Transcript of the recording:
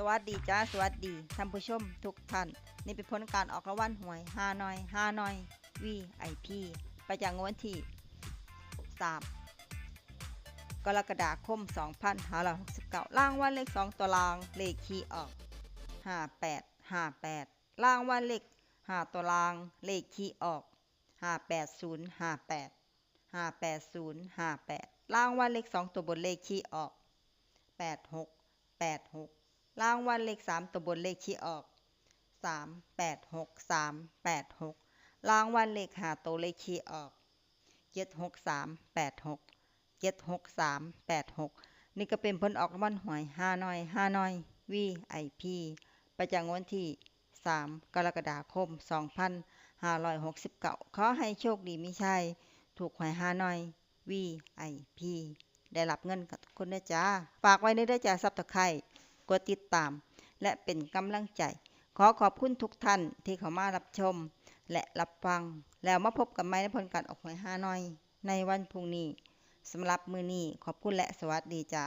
ສະຫວັດດີຈ້າ ສະຫວັດດີທ່ານຜູ້ຊົມທຸກທ່ານ. ນີ້ເປັນຜົນການອອກລາງວັນຫວຍຮານ້ອຍ ຮານ້ອຍ ວີໄອພີ ປະຈຳງວດວັນທີສາມ ກໍລະກະດາຄົມ ສອງພັນຫ້າຮ້ອຍຫົກສິບເກົ້າ. ລາງວັນເລກສອງຕົວລ່າງ ເລກທີ່ອອກ ຫ້າແປດຫ້າແປດ. ລາງວັນເລກຫ້າຕົວລ່າງ ເລກທີ່ອອກ ຫ້າແປດສູນຫ້າແປດ ຫ້າແປດສູນຫ້າແປດ. ລາງວັນເລກສອງຕົວບົນ ເລກທີ່ອອກ ແປດຫົກແປດຫົກ. ລາງວັນເລກສາມຕົວບົນ ເລກທີ່ອອກ ສາມແປດຫົກສາມແປດຫົກ. ລາງວັນເລກຫ້າໂຕ ເລກທີ່ອອກ ເຈັດຫົກສາມແປດຫົກ ເຈັດຫົກສາມແປດຫົກ. ນີ້ກໍເປັນຜົນອອກລາງວັນຫວຍຮານ້ອຍ ຮານ້ອຍ ວີໄອພີ ປະຈຳງວດວັນທີສາມ ກໍລະກະດາຄົມ ສອງພັນຫ້າຮ້ອຍຫົກສິບເກົ້າ. ຂໍໃຫ້ໂຊກດີມີໄຊ ຖືກຫວຍຮານ້ອຍ ວີໄອພີ ໄດ້ຮັບເງິນກັນທຸກຄົນເດີຈ້າ. ຝາກໄວ້ເດີຈ້າ ຊັບສະໄຄຣບ໌ ກົດຕິດຕາມ ແລະ ເປັນກຳລັງໃຈ. ຂໍຂອບຄຸນທຸກທ່ານທີ່ເຂົ້າມາຮັບຊົມ ແລະ ຮັບຟັງ. ແລ້ວມາພົບກັນໃໝ່ໃນຜົນການອອກຫວຍຮານ້ອຍໃນວັນພຸ່ງນີ້. ສຳລັບມື້ນີ້ ຂອບຄຸນ ແລະ ສະຫວັດດີຈ້າ.